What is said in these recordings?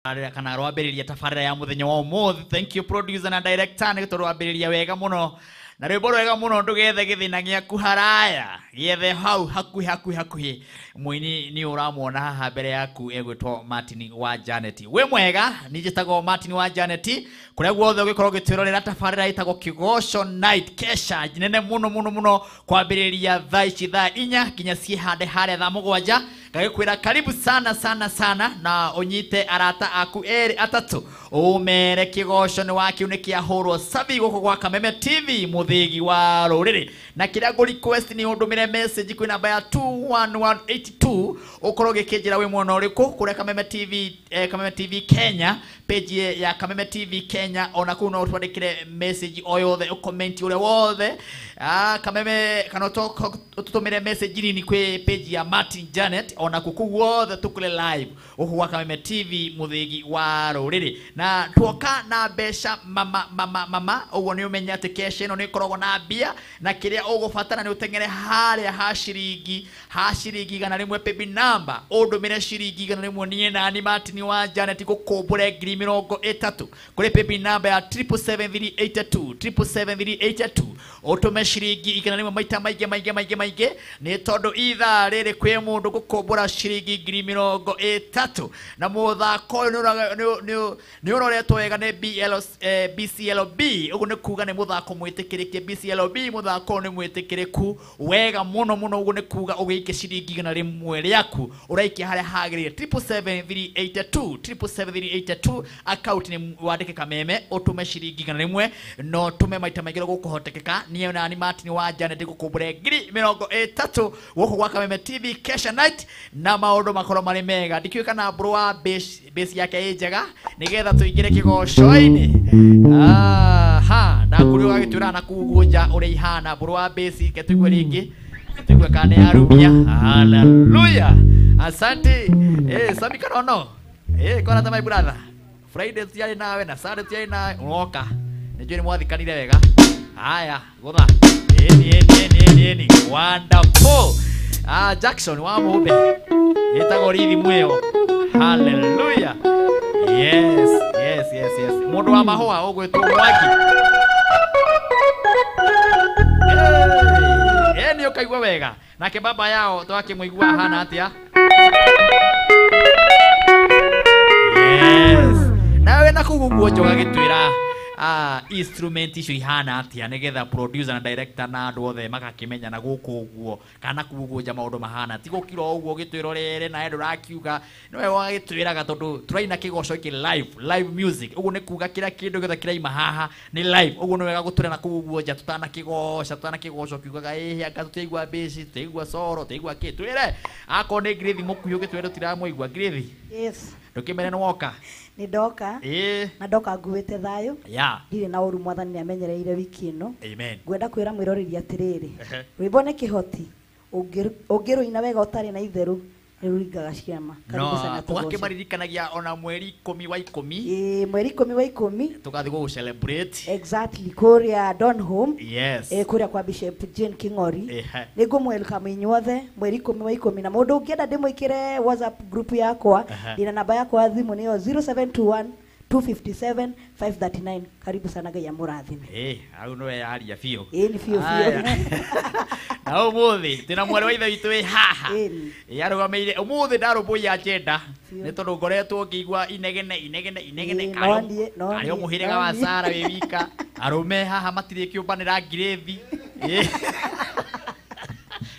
Kana rwambĩrĩria tabarĩra ya mũthenya wa ũmũthĩ. Thank you producer na director nĩ tondũ rwambĩrĩria wega mũno na rwĩmbo rwega mũno. Ndũgethe gĩthĩna gĩaku haraya, gĩethe hau hakuhĩ hakuhĩ hakuhĩ. Mũini nĩ ũramwona haha mbere yaku egwĩtwo Martin wa Janet. Wĩ mwega, niĩ njĩtagwo Martin wa Janet. Kũrĩa guothe ũgĩkorwo ũgĩtwĩrorera tabarĩra ĩtagwo Kĩgoco Night, kesha nene mũno mũno mũno, kwambĩrĩria thaa ici thaa 4 nginya ciĩhande harĩa thaa 7. Ngagĩkwĩra karibu sana sana sana, na ũnyite arata aku erĩ atatũ ũmere kĩgoco nĩ wakiu nĩ kĩahũrwo sabi gũkũ gwa Kameme TV, mũthĩgi wa rũrĩrĩ. Na kĩrĩa ngũ request nĩ ũndũmĩre message kwĩ namba ya 21182, ũkorwo ũgĩkĩnjĩra wĩ mwena ũrĩkũ kũrĩa Kameme TV, Kameme TV Kenya, page ya Kameme TV Kenya. Ona kũu no ũtwandĩkĩre message o yothe, ũcomment ũrĩa wothe Kameme, kana ũtũtũmĩre message nini kwĩ page ya Martin Janet. Ona kũu guothe tũkũre live gũkũ gwa Kameme TV, mũthĩgi wa rũrĩrĩ. Na tuoka na mbeca mama mama mama, ũguo nĩ ũmenye atĩ kesha ĩno nĩ ĩkoragwo na mbia, na kĩrĩa ũgũbatara nĩ ũteng'ere harĩa ha ciringi 100 paybill number, ũndũmĩre ciringi 100 niĩ nani Martin wa Janet ngũkũmbũre 30,000 kũrĩ paybill number ya 777 777 382. Ũtũme ciringi 100 maita maingĩ maingĩ maingĩ maingĩ, nĩ tondũ ithaa rĩrĩ kwĩ mũndũ gũkũmbũra ciringi 30,000. Na mũthako ũyũ nĩ ũroretwo wega nĩ BCLB, ũguo nĩ kuga nĩ mũthako mwĩtĩkĩrĩkie. BCLB, mũthako ũyũ nĩ mwĩtĩkĩrĩku wega mũno mũno. Ũguo nĩ kuga ũgĩikia ciringi 100 rĩaku ũraikia harĩa hagĩrĩire, 777 777 account nĩ wandĩke Kameme, ũtũme ciringi 100, no tũme maita maingĩ gũkũhotekeka. Niĩ nani Martin wa Janet ngũkũmbũre 30,000 gũkũ gwa Kameme TV Kesha Night, na maũndũ makorwo marĩ mega. Ndikĩũĩ kana mbũrũ wa bass yake ĩ njega nĩgetha tũingĩre kĩgoco-inĩ. Aha, ndakũrĩ ũgagĩtwĩra na kũu nja ũrĩa ihana mbũrũ wa bass. Ke tũigue rĩngĩ, tũigue kana nĩ yarumia. Hallelujah, asante. Sami Kanono, kona ta my brother, Friday tiarĩ nawe na Saturday tiarĩ nawe, ũroka nĩ njũĩ nĩ mwathikanire wega. Haya, gũtha ĩni ĩni ĩni ĩni ĩni, wonderful. Jackson wa Mũmbe, ĩtagwo rhythm ĩyo. Hallelujah, yes yes yes yes. Mũndũ wa mahũa ũgwĩtwo Mwangi, nĩ ũkaigua wega. Nake baba yao twakĩmũigua ahana atĩa? Yes, nawe na kũu ũguo njoga gĩtwĩra instrument icio ihana atĩa, nĩgetha producer na director na andũ othe magakĩmenya na gũkũ ũguo kana kũu ũguo nja maũndũ mahana. Ti gũkira o ũguo gĩtwĩrorere nawe ndũrakiuga, nĩwe wagĩtwĩraga tondũ tũraina kĩgoco gĩkĩ live, live music. Ũguo nĩ kuga kĩrĩa kĩndũ gĩothe kĩraima haha nĩ live. Ũguo nĩ wega gũtwĩra na kũu ũguo nja tũtanakĩgoca, tũtanakĩgoca ũkiugaga ĩhĩ anga tũtiaigua bass, tũtiaigua solo, tũtiaigua kĩ. Twĩre akorwo nĩ Grace mũkuhĩ, ũgĩtwĩre tũtiramũigua. Grace? Yes. Ndũkĩmere nĩ woka. Nĩ ndoka. Na ndoka nguĩte thayũ. Ndirĩ na ũru, mwathani nĩ amenyereire wiki ĩno. Amen. Ngwenda kwĩra mwĩroreri atĩrĩrĩ, rwĩmbo nĩ kĩhoti, ũngĩrũina wega ũtarĩ na itherũ nĩ rũringaga ciama. Karibu sana, no tũgoce. Ũgakĩmaririkanagia ona mweri 10 wa 10. Ĩĩ, mweri 10 wa 10. Tũgathiĩ gũgũ celebrate. Exactly, kũrĩa Donholm. Yes. Kũrĩa kwa Bishop Jane King'ori. Nĩ ngũmwelcome inyuothe mweri 10 wa 10. Na mũndũ ũngĩenda ndĩmwĩkĩre WhatsApp group yakwa, ndĩna namba yakwa ya thimũ nĩyo 0721 257 539. Karibu sana, Ngai amũrathime. Hau nĩwe yaria biũ. Ĩĩ, nĩ biũ biũ. Aya. Na ũmũthĩ twĩna mwarĩ wa ithe witũ wĩ haha. Ĩni. Ĩ, arũgamĩire ũmũthĩ ndarũmbũiya agenda. Biũ. Nĩ tondũ ngoretwo ngĩigua inegene inegene inegene. Ĩĩ, karĩ no karĩ o niĩ, mũhĩrĩga no wa niĩ. Sara wĩ wika, arũme haha matirĩ kĩũmbanĩra ngirĩthi.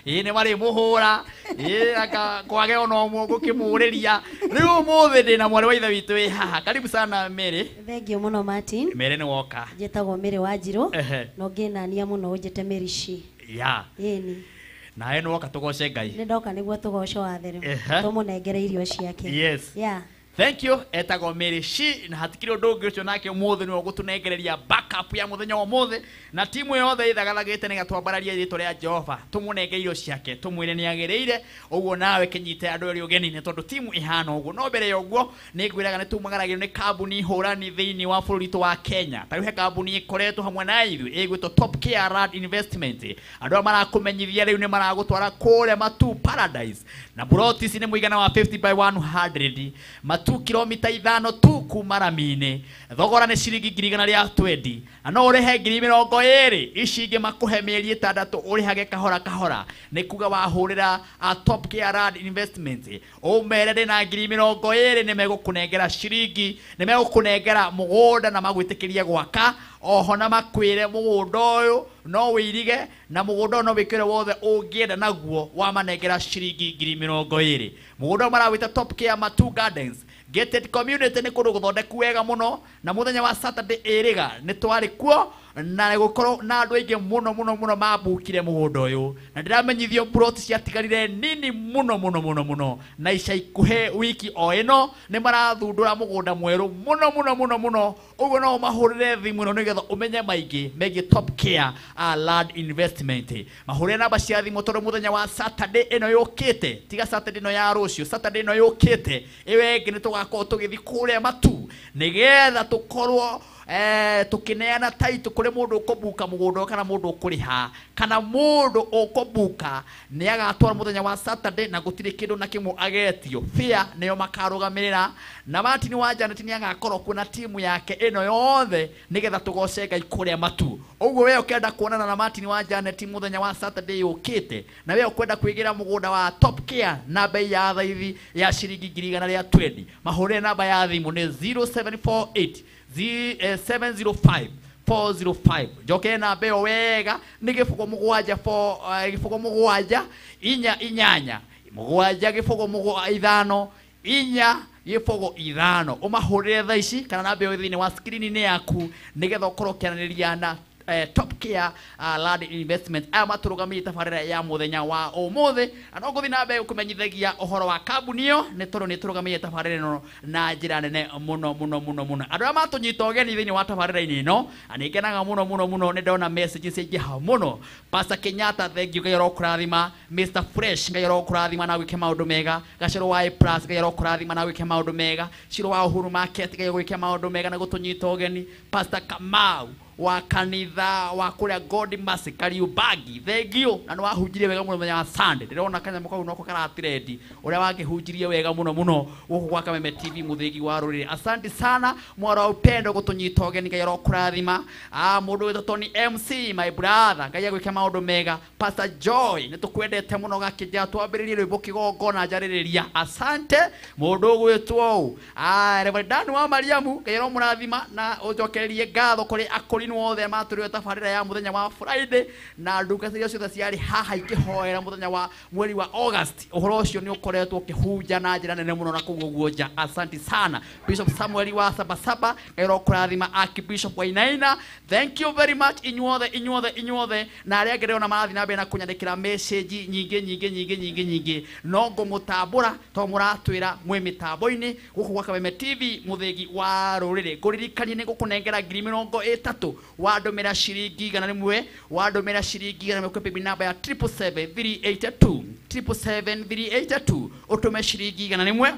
Ĩ, nĩ marĩ mũhũra. Ĩ, anga kwage ona ũmwe ngũkĩmũrĩria. Rĩu ũmũthĩ ndĩna mwarĩ wa ithe witũ wĩ haha. Karibu sana Mary. Thank you mũno Martin. Mary, nĩ woka. Njĩtagwo Mary Wanjirũ. Na ũngĩnania mũno ũnjĩte Mary Shi. Ĩni. Nawe nĩ woka tũgoce Ngai. Nĩ ndoka nĩguo tũgoco watheru. Tũmũnengere irio ciake. Yes. Yeah. Thank you. Etagwo Mary Shi, na hatikiri ũndũ ũngĩ, ũcio nake ũmũthĩ nĩwe ũgũtũnengereria backup ya mũthenya wa ũmũthĩ, na timu yothe ĩthagathagĩte nĩgetha twambararie rĩtwa rĩa Jehova, tũmũnengere irio ciake, tũmwĩre nĩ agĩrĩire. Ũguo nawe kĩnyite andũ erĩ ũgeni nĩ tondũ timu ĩhana ũguo. No mbere ya ũguo nĩ ngwĩraga nĩ tumagaragĩrio nĩ kambuni hũrani thĩinĩ wa bũrũri witũ wa Kenya. Ta rĩu he kambuni ĩkoretwo hamwe na ithuĩ ĩgwĩtwo Top Care Land Investment. Andũ aya marakũmenyithia rĩu nĩ maragũtwara kũrĩa Matu Paradise, na plot ici nĩ mũigana wa 50 by 100 Matu. Matu kilomita 5 tu kuma rami-inĩ. Thogora nĩ ciringi 120,000 na no ũrĩhe 20,000. Ici ingĩ makũhe mĩeri 6 ũrĩhage kahora kahora. Nĩ kuga wahũrĩra a Top Care Land Investment ũmere ndĩna 20,000 nĩ megũkũnengera ciringi, nĩ megũkũnengera mũgũnda na magwĩtĩkĩrie gwaka. Oho na makwĩre mũgũnda ũyũ no wĩirige na mũgũnda ũyũ no wĩkĩre wothe ũngĩenda naguo wamanengera ciringi 20,000. Mũgũnda ũyũ marawĩta Top Care Matu Gardens gated community, nĩ kũndũ gũthondeku wega mũno. Na mũthenya wa Saturday ĩrĩga nĩ twarĩ kuo na gũkorwo na andũ aingĩ mũno mũno mũno mambukire mũgũnda ũyũ, na ndĩramenyithio plot ciatigarire nini mũno mũno mũno mũno, na ica ikuhĩ wiki o ĩno nĩ marathundũra mũgũnda mwerũ mũno mũno mũno mũno. Ũguo no ũmahũrĩre thimũ ĩno nĩgetha ũmenye maingĩ megiĩ Top Care Land Investment. Mahũrĩre namba cia thimũ tondũ mũthenya wa Saturday ĩno yũkĩte, tiga Saturday ĩno ya rũciũ, Saturday ĩno yũkĩte ĩyo ĩngĩ nĩ tũgakorwo tũgĩthiĩ kũrĩa Matu nĩgetha tũkorwo tukineana taito kuri mundu ukubuka mugunda kana mundu ukuriha kana mundu ukubuka ni agatwara muthenya wa Saturday na gutire kindu na kimwe agetio fia niyo makarugamirira na Martin wa Janet ni agakorwo kuna timu yake ino yothe nigetha tugoce Ngai kuria Matu. Uguo we ukenda kuonana na Martin wa Janet muthenya wa Saturday yukite na we ukwenda kwigira mugunda wa Top Care na bei ya thaithi ya ciringi 120,000, mahũrĩre namba ya thimu ni 0748 705 405. Njoke namba ĩyo wega nĩ gĩbũgũ mũgwanja gĩbũgũ mũgwanja inya inyanya mũgwanja gĩbũgũ ithano inya gĩbũgũ ithano. Ũmahũrĩre thaa ici kana namba ĩyo thĩinĩ wa screen-inĩ yaku nĩgetha ũkorwo ũkĩaranĩria na Top Care Land Investment aya matũrũgamĩrĩire tabarĩra ya mũthenya wa ũmũthĩ. Na no ngũthiĩ na mbere gũkũmenyithagia ũhoro wa kambuni ĩyo nĩ tondũ nĩ tũrũgamĩrĩire tabarĩra ĩno na njĩra nene mũno mũno mũno mũno. Andũ arĩa matũnyita ũgeni thĩinĩ wa tabarĩra-inĩ ĩno nĩ ngenaga mũno mũno mũno, nĩ ndona messages ciaingĩha mũno. Pastor Kenyatta, thank you, Ngai arokũrathima. Mr Fresh, Ngai arokũrathima na gwĩke maũndũ mega. Gacero wa A Plus, Ngai arokũrathima na gwĩke maũndũ mega. Ciro wa Uhuru Market, Ngai gwĩke maũndũ mega na gũtũnyita ũgeni. Pastor Kamau wa kanitha wa kuria God Mercy Kariubangi, thank you, na nĩ wahunjirie wega mũno mũthenya wa Sunday. Ndĩrona kanyamũ kau noko karatirendi ũrĩa wakĩhunjirie wega mũno mũno gũkũ gwa Kameme TV mũthĩgi wa rũrĩrĩ. Asante sana mwara wa upendo gũtũnyita ũgeni, Ngai arokũrathima. Mũndũ wĩtwo Tony MC, my brother, Ngai agwĩke maũndũ mega. Pastor Joy, nĩ tũkwendete mũno gakĩnja twambĩrĩrie rwĩmbo kĩgongona njarĩrĩria. Asante mũndũ ũgwĩtwo ũũ Reverend Dan wa Mariamu, Ngai aromũrathima na ũnjokererie ngatho kũrĩ akũrinwo othe matũrĩo tabarĩra ya mũthenya wa Friday na ndungata iria ciothe ciarĩ haha ikĩhoera mũthenya wa mweri wa August. Ũhoro ũcio nĩ ũkoretwo ũkĩhunja na njĩra nene mũno na kũu ũguo nja. Asante sana Bishop Samuel wa Sabasaba, Ngai arokũrathima. Archbishop Wainaina, thank you very much inyuothe inyuothe inyuothe na arĩa angĩ ndĩrona marathiĩ na mbere na kũnyandĩkĩra message nyingĩ nyingĩ nyingĩ nyingĩ nyingĩ, no ngũmũtambũra tondũ mũratwĩra mwĩ mĩtambo-inĩ gũkũ gwa Kameme TV mũthĩgi wa rũrĩrĩ. Ngũririkanie nĩ ngũkũnengera 30,000 wandũmĩra ciringi 100, wandũmĩra ciringi 100 kwĩ paybill namba ya 777 382 ũtũme ciringi 100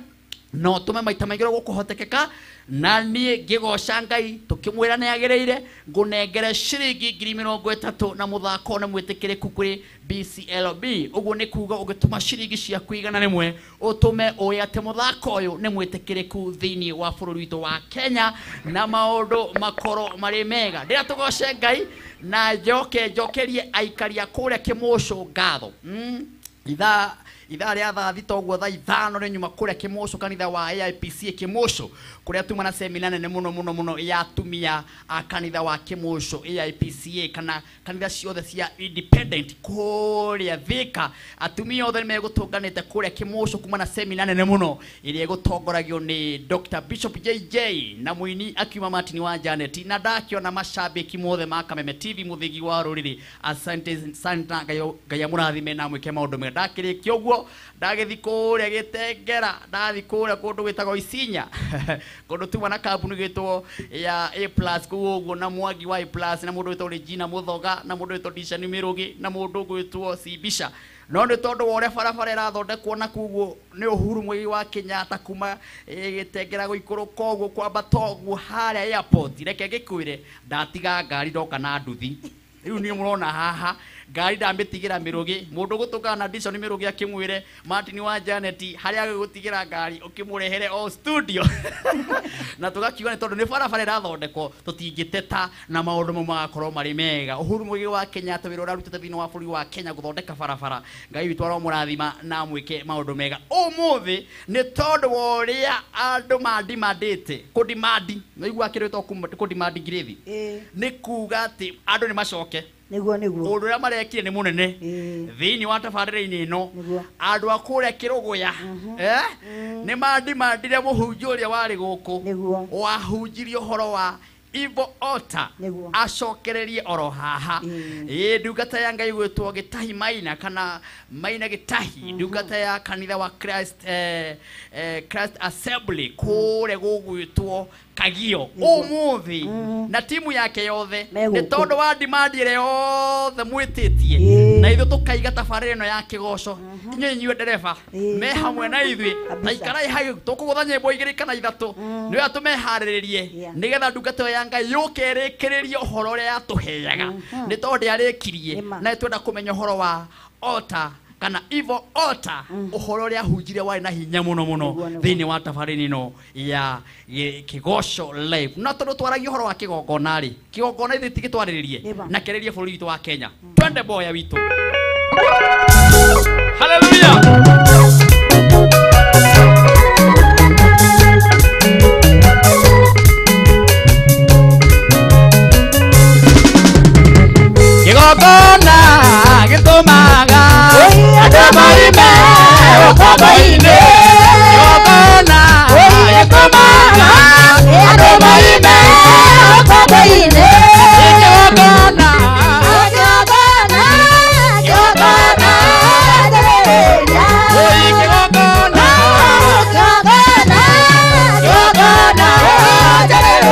no tũme maita maingĩ ũrĩa gũkũhotekeka, na niĩ ngĩgoca Ngai tũkĩmwĩra nĩ agĩrĩire ngũnengere ciringi 30,000 na mũthako nĩ mwĩtĩkĩrĩku kũrĩ BCLB. Ũguo nĩ kuga ũngĩtũma ciringi ciaku 100 ũtũme ũĩ atĩ mũthako ũyũ nĩ mwĩtĩkĩrĩku thĩinĩ wa bũrũri witũ wa Kenya na maũndũ makorwo marĩ mega. Ndĩra tũgoce Ngai na njoke njokerie aikari a kũrĩa Kĩmũcũ ngatho. Ithaa rĩa thaa thita ũguo thaa ithano nĩ nyuma kũrĩa Kĩmũcũ kanitha wa AIPC Kĩmũcũ kũrĩa tuma na semina nene mũno mũno mũno ya atumia a kanitha wa Kĩmũcũ AIPCA kana kanitha ciothe cia independent kũrĩa Thika. Atumia othe nĩmegũtũnganĩte kũrĩa Kĩmũcũ kuma na semina nene mũno ĩrĩa ĩgũtongoragio nĩ Dr. Bishop JJ na mũini akiuma Martin wa Janet, na ndakĩona macambĩki mothe ma Kameme TV mũthĩgi wa rũrĩrĩ. Asante sana, Ngai amũrathime na amwĩke maũndũ mega. Ndakĩrĩkia ũguo ndagĩthiĩ kũrĩa Gĩtengera, ndathiĩ kũrĩa kũndũ gwĩtagwo Isinya kũndũ tuma na kambuni gwĩtwo ya A Plus kũu ũguo, na Mwangi wa A Plus na mũndũ wĩtwo Regina Mũthoga na mũndũ wĩtwo Dishani Mĩrũgĩ na mũndũ gwĩtwo Sibisha. No nĩ tondũ wa ũrĩa barabara ĩrathondekwo na kuguo nĩ Uhuru Muigai wa Kenyatta kuma Gĩtengera gũikũrũka ũguo kwambata ũguo harĩa airport, reke ngĩkwĩre ndatiga ngari ndoka na nduthi. Rĩu niĩ mũrona haha Ngari ndamĩtigĩra Mĩrũgĩ. Mũndũ gũtũngana na Dison Mĩrũgĩ akĩmwĩre Martin wa Janet harĩa agĩgũtigĩra ngari ũkĩmũrehere o studio. Na tũgakiuga nĩ tondũ nĩ barabara ĩrathondekwo tũtingĩteta na maũndũ mau magakorwo marĩ mega. Uhuru Muigai wa Kenyatta wĩra ũrĩa arutĩte thĩinĩ wa bũrũri wa Kenya gũthondeka barabara, Ngai witũ aromũrathima na amwĩke maũndũ mega. Ũmũthĩ nĩ tondũ wa ũrĩa andũ mandimandĩte kũdimandi, nĩigua kĩrĩtwo kũdimandi ngirĩthi, nĩ kuga atĩ andũ nĩ macoke. Nĩguo nĩguo. Ũndũ ũrĩa marekire nĩ mũnene thĩinĩ wa tabarĩra-inĩ ĩno. Andũ a kũrĩa Kĩrũgũya nĩ mandimandire mũhunjia ũrĩa warĩ gũkũ wahunjirie ũhoro wa evil altar acokererie oro haha. Ĩ ndungata ya Ngai gwĩtwo Gĩtahi Maina kana Maina Gĩtahi, ndungata ya kanitha wa Christ, Christ Assembly kũrĩa gũgwĩtwo Kagio ũmũthĩ na timu yake yothe nĩ tondũ wa demand ĩrĩa yothe mwĩtĩtie na ithuĩ tũkaiga tabarĩra ĩno ya kĩgoco. Inyuĩ inyuĩ ndereba me hamwe na ithuĩ na ikarai hau tũkũgũtha nyĩmbo igĩrĩ kana ithatũ nĩ wega tũmeharĩrĩrie nĩgetha ndungata ya Ngai yũke ĩrĩkĩrĩrie ũhoro ũrĩa yatũheaga nĩ tondũ ndĩarĩkirie na twenda kũmenya ũhoro wa altar kana evil altar, ũhoro ũrĩa ahunjire warĩ na hinya mũno mũno thĩinĩ wa tabarĩra ĩno ya Kĩgoco Live. Na tondũ twaragia ũhoro wa kĩgongona rĩ, kĩgongona ithuĩ tigĩtwarĩrĩrie na kĩrĩrie bũrũri witũ wa Kenya. Twende boya witũ. Hallelujah. Kĩgongona gĩtũmaga andũ marime ũkombo-inĩ. Kĩgongona gĩtũmaga andũ marime ũkombo-inĩ. Kĩgongona kĩgongona kĩgongona kĩgongona kĩgongona kĩgongona.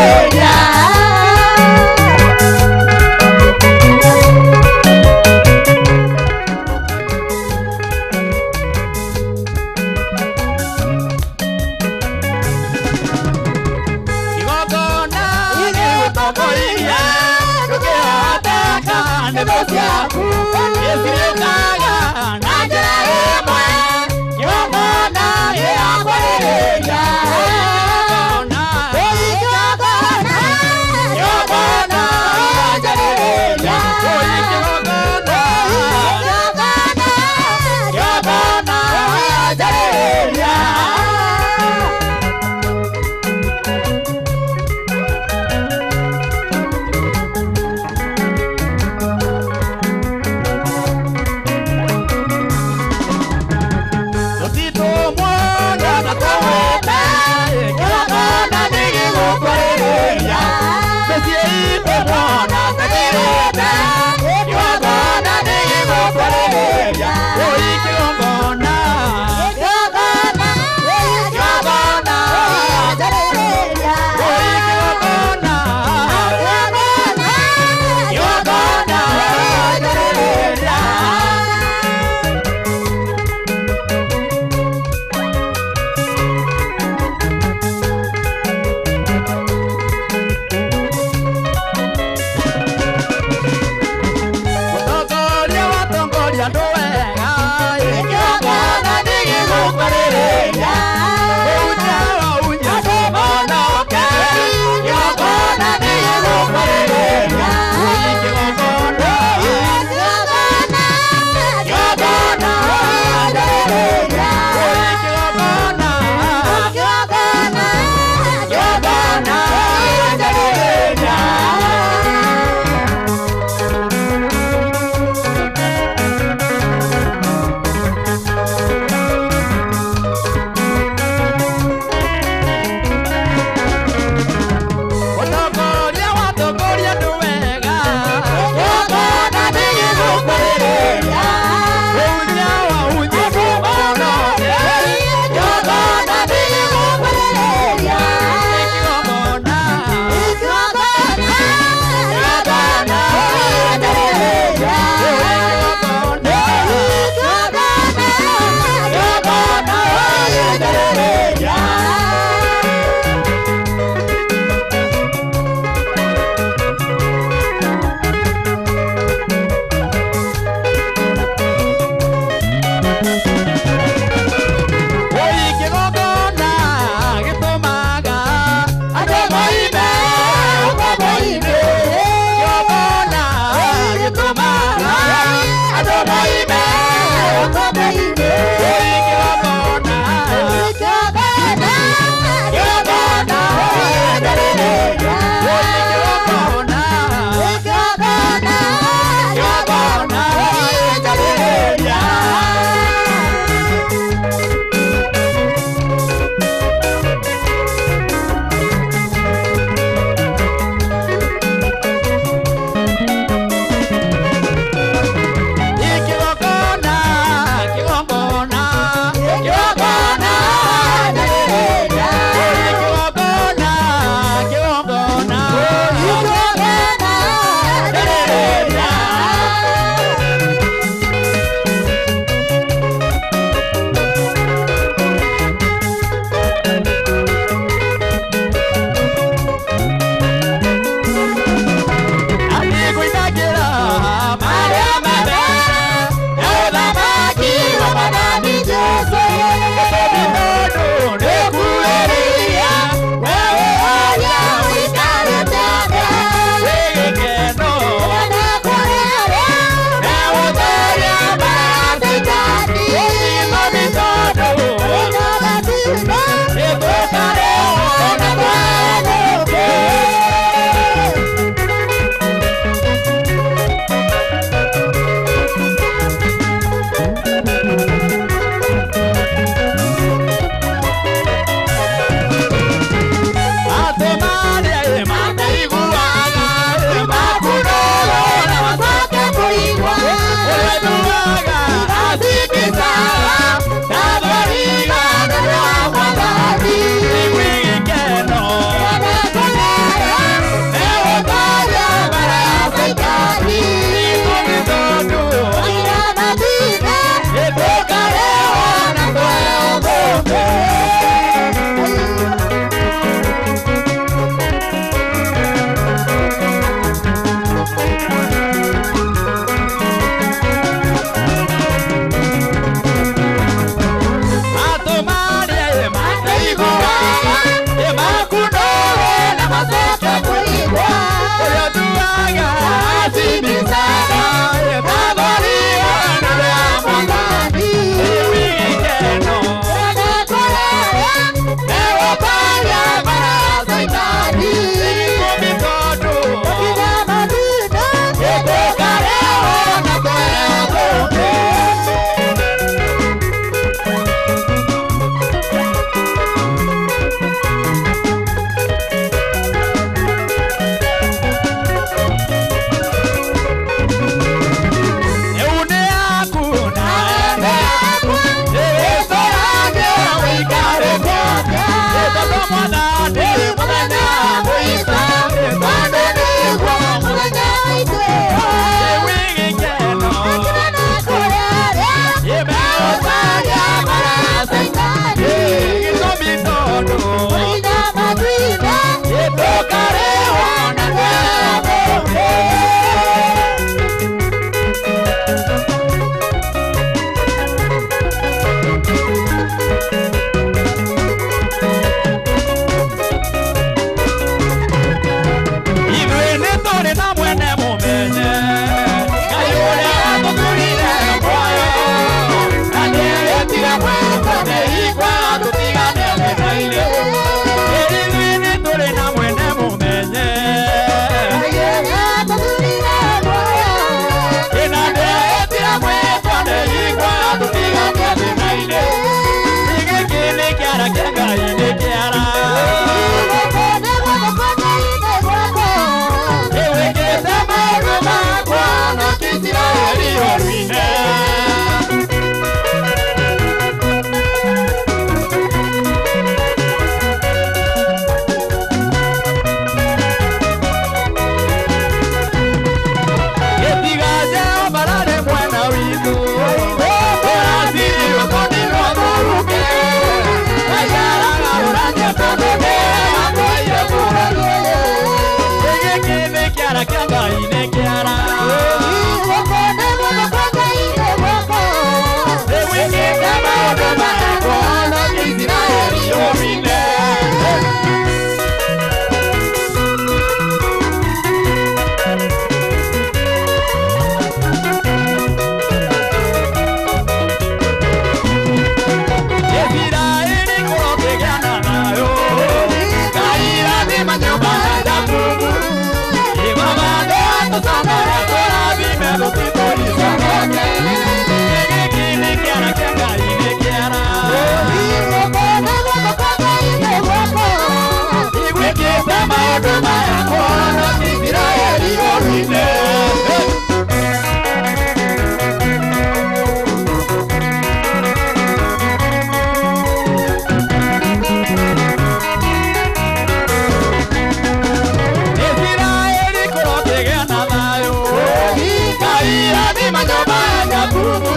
kĩara kĩa Ngai nĩ kĩara. Ĩgwĩkĩte maũndũ maya kũhonokia Isiraeli ũmine. Isiraeli kũrokĩgĩa na thayũ. Ngai rathima nyũmba ya Jakubu. Ĩmamande tũcanũre tũrathime tũtitũriconoke. Gĩkĩ nĩ kĩara kĩa Ngai nĩ kĩara. Ĩgwĩkĩte maũndũ maya kũhonokia Isiraeli ũmine. Isiraeli kũrokĩgĩa na thayũ. Ngai rathima nyũmba ya Jakubu.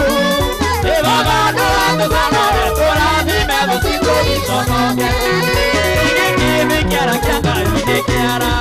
Ĩmamande tũcanũre tũrathime tũtitũriconoke. Gĩkĩ nĩ kĩara kĩa Ngai nĩ kĩara.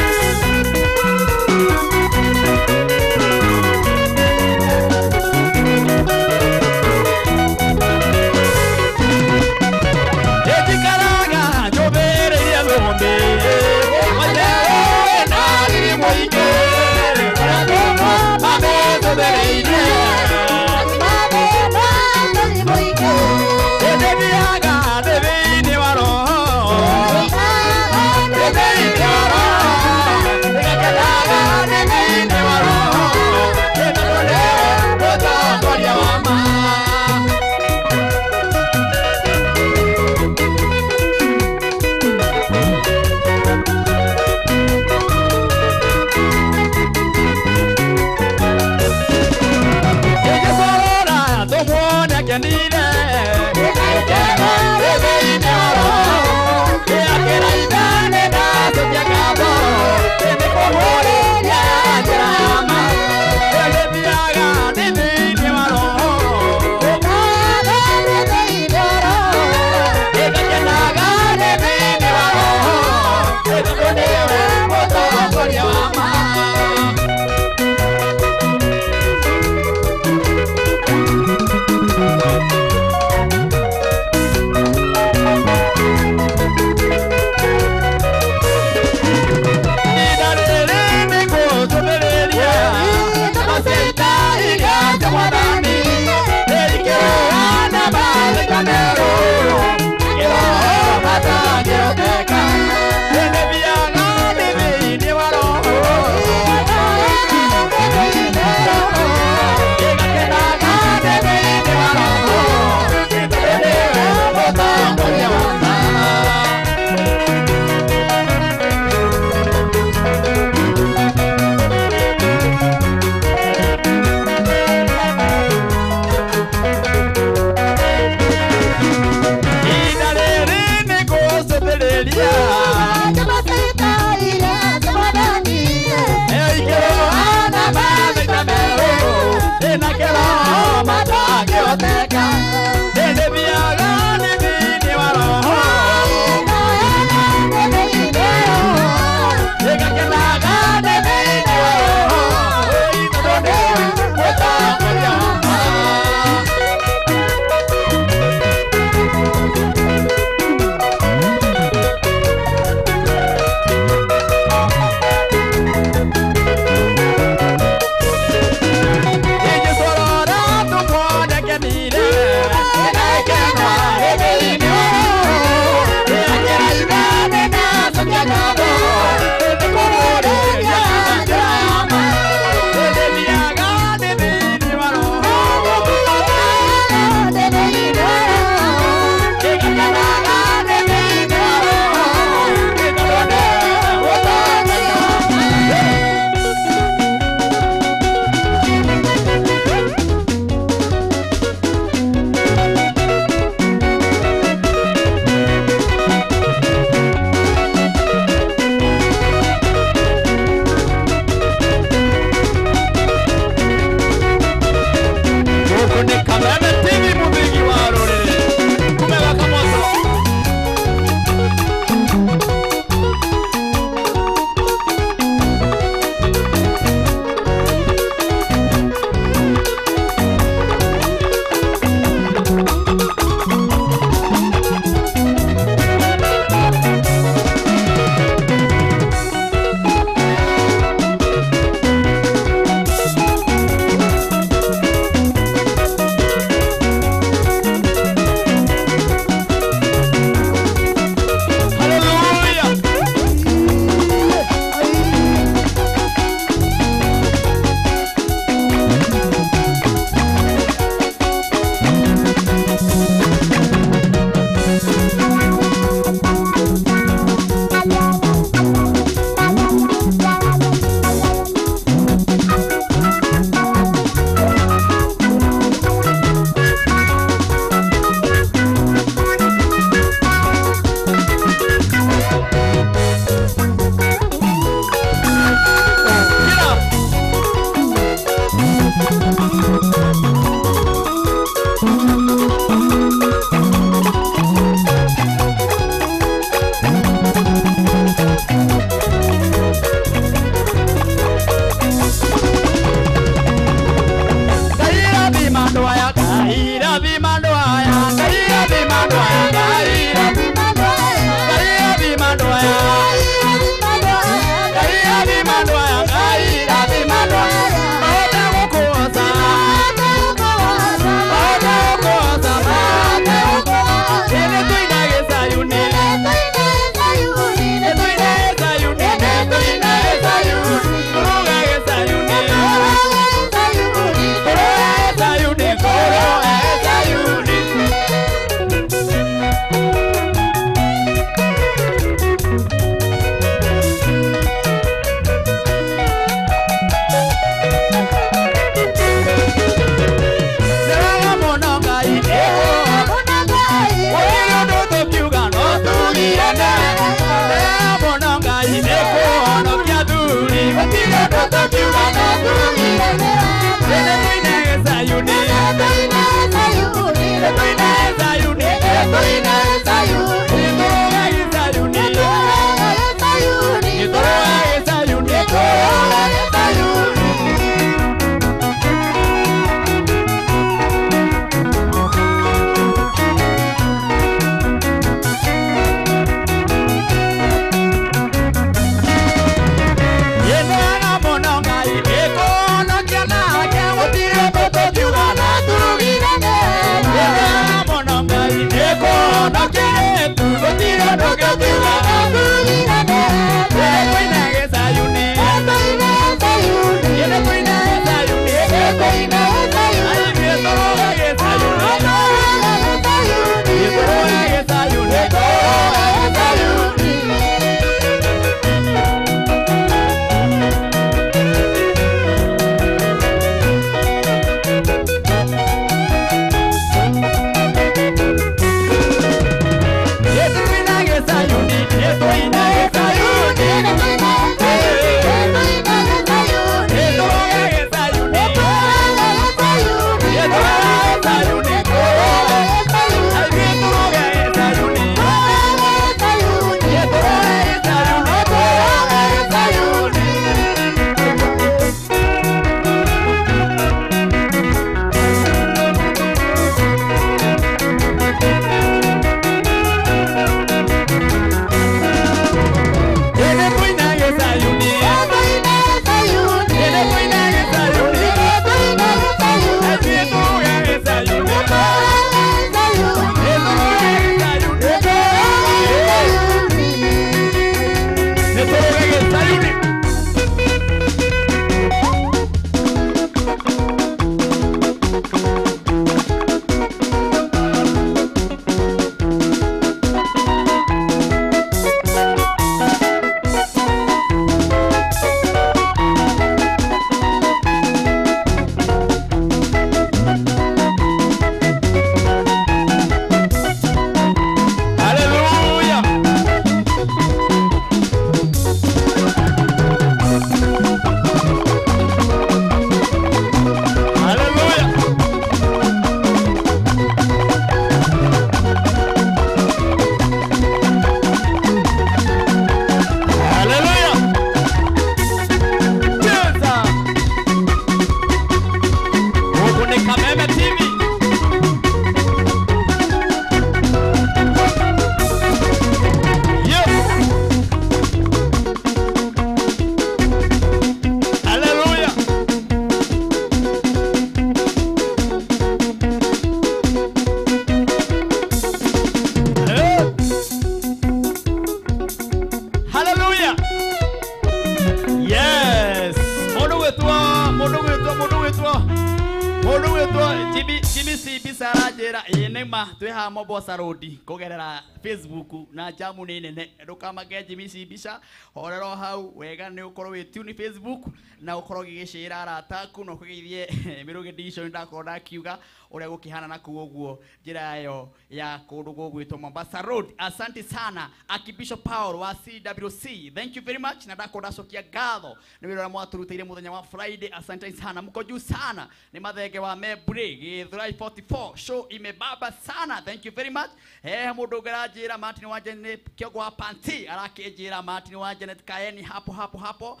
Mundu witwo Jimmy C Sara njira ĩ nĩ ma twĩ haha Mombasa Road kũgerera Facebook na jamu nĩ nene. Ndũkamake Jimmy C Bisa, horera o hau wega, nĩ ũkorwo wĩ tune Facebook na ũkorwo ũgĩgĩcĩra arata aku na ũkĩgeithie Mĩrũgĩ Division. Ndakorwo ndakiuga ũrĩa gũkĩhana na kũu ũguo njĩra ĩyo ya kũndũ gũgwĩtwo Mombasa Road. Asante sana Archbishop Paul wa CWC, thank you very much, na ndakorwo ndacokia ngatho nĩ wĩra ũrĩa mwatũrutĩire mũthenya wa Friday. Asante sana, mko juu sana. Nĩ mathenge wa Membri Githurai 44, show imebaba sana, thank you very much. Mũndũ ũngĩ aranjĩra Martin wa Janet kĩongo wa Panti, arakĩnjĩra Martin wa Janet kaeni hapo hapo hapo.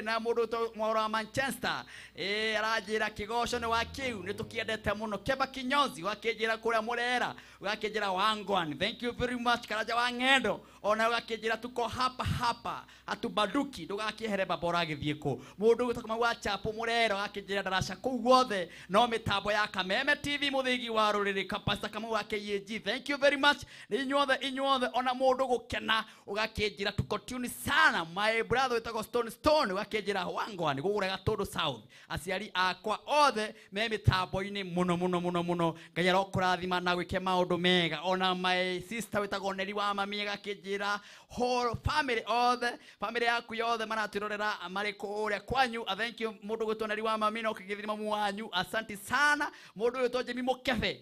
Na mũndũ ũtwo Mwaura wa Manchester aranjĩra kĩgoco nĩ wa kĩu nĩ tũkĩendete mũno. Keba Kinyozi wakĩnjĩra kũrĩa Mũrera, ũgakĩnjĩra wangwan, thank you very much. Karanja wa Ng'endo ona ũgakĩnjĩra tuko hapa hapa hatubaduki, ndũgakĩehere baba ũragĩthiĩ kũ. Mũndũ ũgwĩtwo Kamau wa Chapo Mũrera ũgakĩnjĩra ndaraca kũu guothe no mĩtambo ya Kameme TV mũthĩgi wa rũrĩrĩ, Pastor Kamau wa KAG, thank you very much. Nĩ inyuothe inyuothe, ona mũndũ gũkena ũgakĩnjĩra tuko tune sana. My brother wĩtagwo Stone Stone ũgakĩnjĩra wangwan gũgũra Gatũndũ South, aciari akwa othe me mĩtambo-inĩ mũno mũno mũno mũno, Ngai arokũrathima na gwĩke maũndũ mega. Ona my sister wĩtagwo Neri wa mami agakĩnjĩra whole family othe, family yaku yothe maratwĩrorera marĩ kũrĩa kwanyu. Thank you mũndũ gwĩtwo Neri wa mami na ũkĩgĩthiri mamu wanyu, asante sana. Mũndũ gwĩtwo Jimmy Mũkebe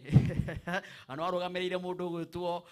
ano arũgamĩrĩire mũndũ gwĩtwo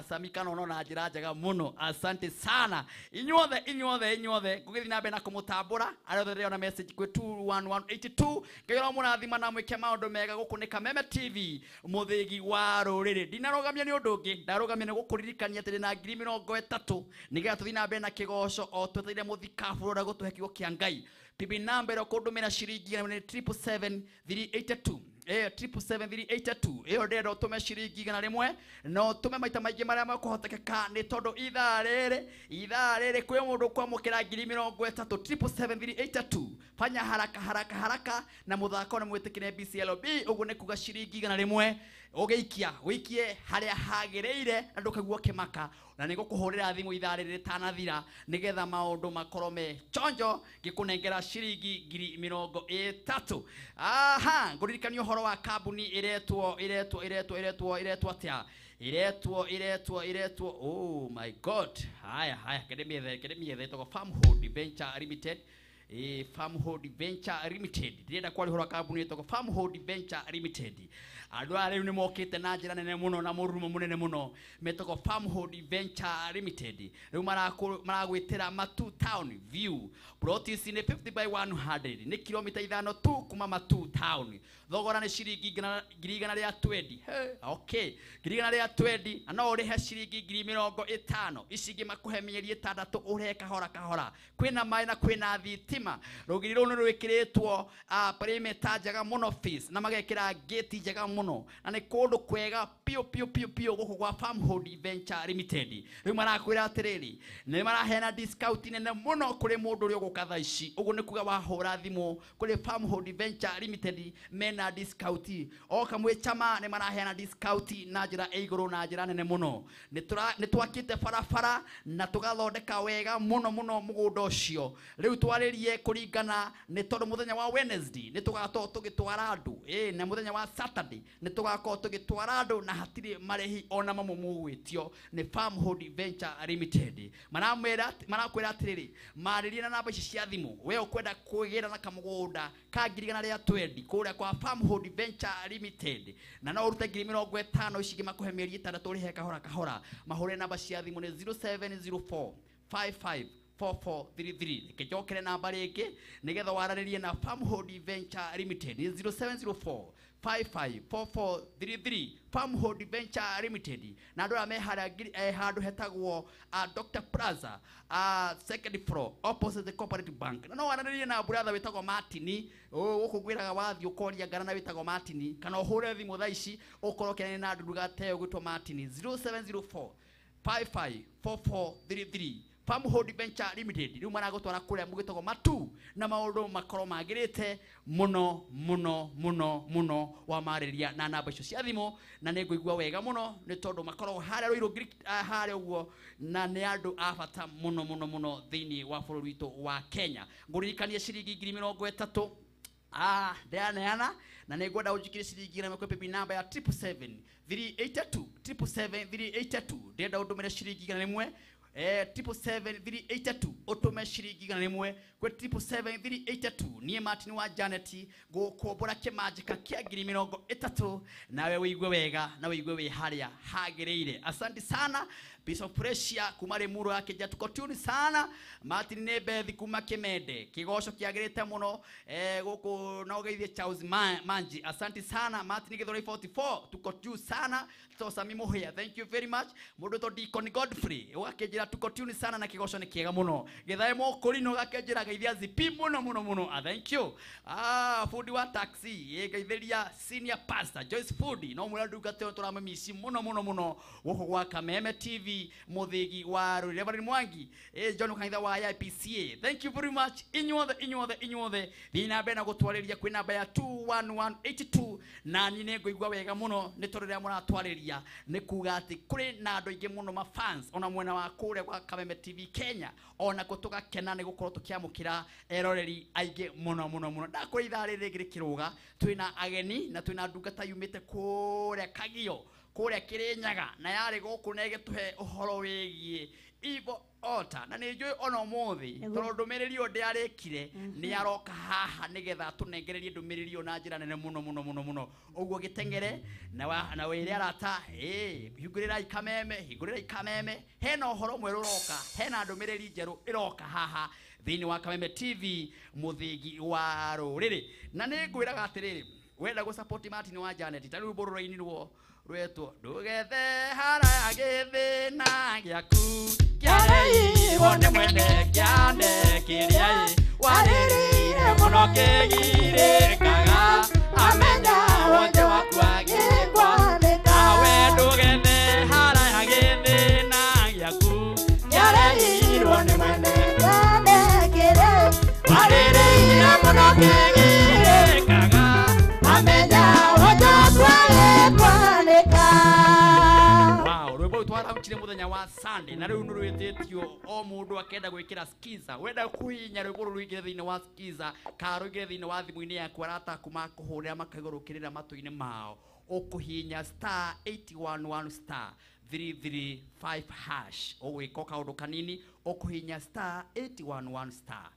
Sami Kanono na njĩra njega mũno, asante sana inyuothe inyuothe inyuothe. Ngũgĩthiĩ na mbere na kũmũtambũra arĩa othe ndĩrona message kwĩ 21182. Ngai ũramũrathima na mwĩke maũndũ mega. Gũkũ nĩ Kameme TV mũthĩgi wa rũrĩrĩ. Ndinarũgamia nĩ ũndũ ũngĩ, ndarũgamia nĩ gũkũririkania atĩ ndĩna 30,000 nĩgetha tũthiĩ na mbere na kĩgoco o twetereire mũthikabu ũrĩa gũtũhe kiugo kĩa Ngai. Pibi namba ĩrĩa ũkũndũmĩra ciringi nĩ 777 382, 777 382. Ĩyo ndĩrenda ũtũme ciringi 100 na ũtũme maita maingĩ marĩa makũhotekeka, nĩ tondũ ithaa rĩrĩ kwĩ mũndũ kwamũkĩra 30,000. 777 382, fanya haraka haraka haraka. Na mũthako nĩ mwĩtĩkĩre BCLB, ũguo nĩ kuga ciringi 100 ũgĩikia ũikie harĩa hagĩrĩire na ndũkaigua ũkĩmaka, na nĩ ngũkũhũrĩra thimũ ithaa rĩrĩ rĩtanathira nĩgetha maũndũ makorwo me chonjo ngĩkũnengera ciringi 30,000. Aha, ngũririkania ũhoro wa kambuni ĩretwo ĩretwo ĩretwo ĩretwo ĩretwo atĩa, ĩretwo ĩretwo ĩretwo, oh my God, haya haya, kende mĩethe, ĩtagwo Farmhold Venture Limited. Farmhold Venture Limited, ndĩrenda kwaria ũhoro wa kambuni ĩtagwo Farmhold Venture Limited. Andũ aya rĩu nĩ mokĩte na njĩra nene mũno na mũrurumo mũnene mũno, metagwo Farmhold Venture Limited. Rĩu maragwĩtĩra Matu Town View, plot ici nĩ 50 by 100, nĩ kilomita 5 tu kuma Matu Town. Thogora nĩ ciringi 120,000. Hey, okay, 120,000, na no ũrĩhe ciringi 50,000, ici ingĩ makũhe mĩeri 6 ũrĩhe kahora kahora. Kwĩna maĩ na kwĩna thitima. Rũgiri rũu nĩ rwĩkĩrĩtwo perimeter njega mũno, fees na magekĩra gate njega mũno, na nĩ kũndũ kwega piũ piũ piũ piũ gũkũ gwa Farmhold Venture Limited. Rĩu marakwĩra atĩrĩrĩ, nĩ maraheana discount nene mũno kũrĩ mũndũ ũrĩa ũgũka thaa ici. Ũguo nĩ kuga wahũra thimũ kũrĩ Farmhold Venture Limited mena discount, oka mwĩ chama nĩ maraheana discount na njĩra ĩ igũrũ na njĩra nene mũno. Nĩ twakĩte barabara na tũgathondeka wega mũno mũno mũgũnda ũcio. Rĩu twarĩrie kũringana, nĩ tondũ mũthenya wa Wednesday nĩ tũgakorwo tũgĩtwara andũ, na mũthenya wa Saturday nĩ tũgakorwo tũgĩtwara andũ, na hatirĩ marĩhi ona mamwe mũgwĩtio nĩ Farmhold Venture Limited. Maramwĩra, marakwĩra atĩrĩrĩ, marĩrie na namba ici cia thimũ we ũkwenda kwĩgĩra na kamũgũnda ka 120,000 kũrĩa kwa Farmhold Venture Limited, na no ũrute 50,000, ici ingĩ makũhe mĩeri 6 ũrĩhe kahora kahora. Mahũre namba cia thimũ nĩ 0704 55 4433. Reke njokere namba rĩngĩ nĩgetha waranĩrie na Farmhold Venture Limited, nĩ 0704 554433, Farmhold Venture Limited. Na andũ arĩa me harĩa handũ hetagwo Dr Plaza, second floor, opposite the Cooperative Bank. Na no waranĩrie na brother wĩtagwo Martin gũkũ ngwĩraga, wathiĩ ũkoria ngarana wĩtagwo Martin, kana ũhũre thimũ thaa ici ũkorwo ũkĩaranĩria na ndundu gateo gwĩtwo Martin, 0704 554433, Farmhold Venture Limited. Rĩu maragũtwara kũrĩa mũgĩtagwo Matu na maũndũ makorwo magĩrĩte mũno mũno mũno mũno wamarĩria na namba icio cia thimũ, na nĩ ngũigua wega mũno nĩ tondũ makoragwo harĩa Ruiru harĩa ũguo, na nĩ andũ a bata mũno mũno mũno thĩinĩ wa bũrũri witũ wa Kenya. Ngũririkanie ciringi 30,000. Ndĩraneana na nĩ ngwenda ũnjikĩrie ciringi igana rĩmwe kwĩ namba ya 777 382 777 382. Ndĩrenda ũndũmĩre ciringi igana rĩmwe, 777 382, ũtũme ciringi igana rĩmwe kwĩ 777 382. Niĩ Martin wa Janet gũkombora kĩmanjĩka kĩa 30,000, nawe wĩigue wega na wĩigue wĩ harĩa hagĩrĩire. Asante sana Bishop Precious kuma Limuru akĩnja tuko tune sana. Martin nĩ Bethi kuma Kimende, kĩgoco kĩagĩrĩte mũno, gũkũ no geithie Charles Manji. Asante sana Martin Githurai 44, tuko tune sana. Tosami Muhia, thank you very much. Mũndũ to Deacon Godfrey ũgakĩnjĩra tuko tune sana na kĩgoco nĩ kĩega mũno. Gĩthae Mũkũrino ũgakĩnjĩra geithia zipi mũno mũno mũno. Thank you. Fundi wa taxi geithĩria senior pastor Joyce Fundi, no mwĩra ndungata ĩyo tũramĩmici mũno mũno mũno gũkũ gwa Kameme TV, mũthĩgi wa Rũrĩrĩ. Reverend Mwangi, John kanitha wa IPCA, thank you very much inyuothe inyuothe inyuothe. Thiĩ na mbere na gũtwarĩria kwĩ namba ya 21182, na niĩ nĩ ngũigua wega mũno nĩ tondũ rĩrĩa mũratwarĩria nĩ kuga atĩ kũrĩ na andũ aingĩ mũno ma fans ona mwena wa kũrĩa gwa Kameme TV Kenya, ona kũ tũgakena nĩ gũkorwo tũkĩamũkĩra eroreri aingĩ mũno mũno mũno. Ndakwĩra ithaa rĩrĩ rĩngĩ rĩkĩrũga twĩna ageni na twĩna ndungata yumĩte kũrĩa Kagio, kũrĩa Kĩrĩnyaga, na yarĩ gũkũ na ĩgĩtũhe ũhoro wĩgiĩ evil altar, na nĩ njũĩ ona ũmũthĩ tondũ ndũmĩrĩri ĩyo ndĩarĩkire, nĩ aroka haha nĩgetha atũnengererie ndũmĩrĩri ĩyo na njĩra nene mũno mũno mũno mũno. Ũguo gĩteng'ere na wĩre arata, hingũrĩrai Kameme, hingũrĩrai Kameme, hena ũhoro mwerũ ũroka, hena ndũmĩrĩri njerũ ĩroka haha thĩinĩ wa Kameme TV, mũthĩgi wa rũrĩrĩ. Na nĩ ngwĩraga atĩrĩrĩ, wenda gũ support Martin wa Janet, ta rĩu rwĩmbo rũrainirwo rwetwo ndũgethe haraya gĩthĩna gĩaku kĩareirwo nĩ mwene kĩande kĩrĩa warĩrĩire mũno kĩgirĩkaga amenya wonje waku agĩkwanĩka. Nawe ndũgethe haraya gĩthĩna gĩaku kĩareirwo nĩ mwene kĩande kĩrĩa warĩrĩire mũno kĩgirĩkaga amenya wonje waku agĩkwanĩka. Wow, rwĩmbo rũu twaraunchire mũthenya wa Sunday na rĩu nĩ rwĩtĩtio o mũndũ akenda gwĩkĩra skiza. Wenda kũhihinya rwĩmbo rũu rũingĩre thĩinĩ wa skiza kana rũingĩre thĩinĩ wa thimũ-inĩ yaku, arata aku makũhũrĩra makaigua matũ-inĩ mao, ũkũhihinya star 811 star 335 hash. Ũgwĩka kaũndũ kanini, ũkũhihinya star 811 star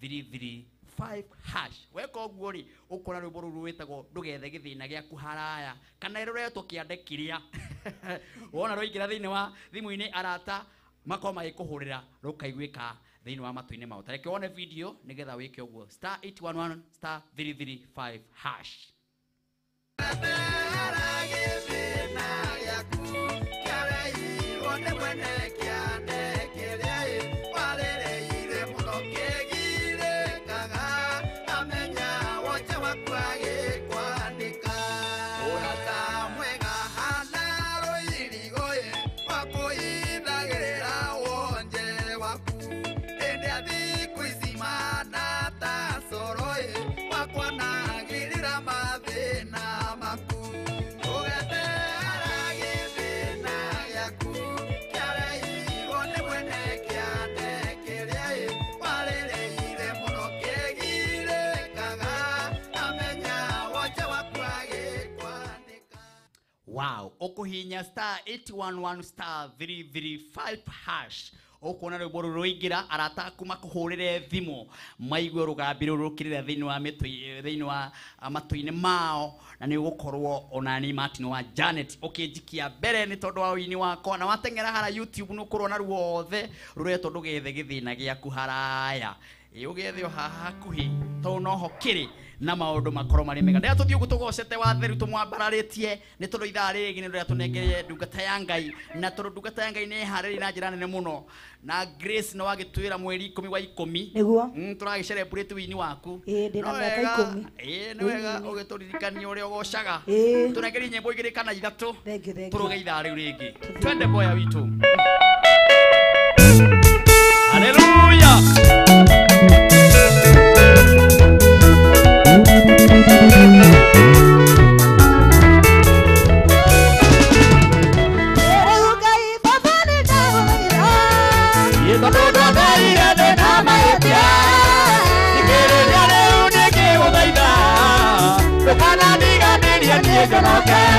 335 hash. Weka ũguo rĩ, ũkora rwĩmbo rũu rwĩtagwo ndũgethe gĩthĩna gĩaku haraya kana rũretwo kĩande kĩrĩa wona rwaingĩra thĩinĩ wa thimũ-inĩ, arata makorwo magĩkũhũrĩra rũkaiguĩka thĩinĩ wa matũ-inĩ mao. Ta reke wone video nĩgetha wĩke ũguo, star 811 star 335 hash. Wow, ũkũhihinya star 811 star 335 hash, ũkuona rwĩmbo rũrũ rũingĩra, arata aku makũhũrĩre thimũ maigue rũgambi rũrũ rũkĩrĩra thĩinĩ wa mĩtũ thĩinĩ wa matũ-inĩ mao, na nĩ ũgũkorwo ona ni Martin wa Janet ũkĩnjikia mbere nĩ tondũ wa ũini wakwa. Na wateng'era hara YouTube nĩ ũkũrona ruothe rũretwo ndũgethe gĩthĩna gĩaku haraya, ĩ ũgethe o haha hakuhĩ tondũ noho kĩrĩ na maũndũ makorwo marĩ mega. Ndĩra tũthiĩ ũguo tũgocete watheru tũmwambararĩtie nĩ tondũ ithaa rĩrĩ nĩ rĩrĩa tũnengereire ndungata ya Ngai, na tondũ ndungata ya Ngai nĩ ĩharĩrĩirie na njĩra nene mũno, na Grace nĩ wagĩtwĩra mweri 10 wa 10 Nĩguo. Tũragĩ celebrate wini waku. Ĩĩ, ndĩna No mĩaka wega, 10. Ĩĩ, nĩ wega ũgĩtũririkania ũrĩa ũgocaga. Ĩĩ. Tũnengerie nyĩmbo igĩrĩ kana ithatũ. Thank you, thank you. Tũrũge ithaa rĩu rĩngĩ. Twende boya witũ. Hallelujah. Rĩu Ngai Baba nĩ ndagũthaitha. Tondũ ndondaire ndĩna mahĩtia, thikĩrĩria rĩu nĩngĩgũthaitha. njonoke.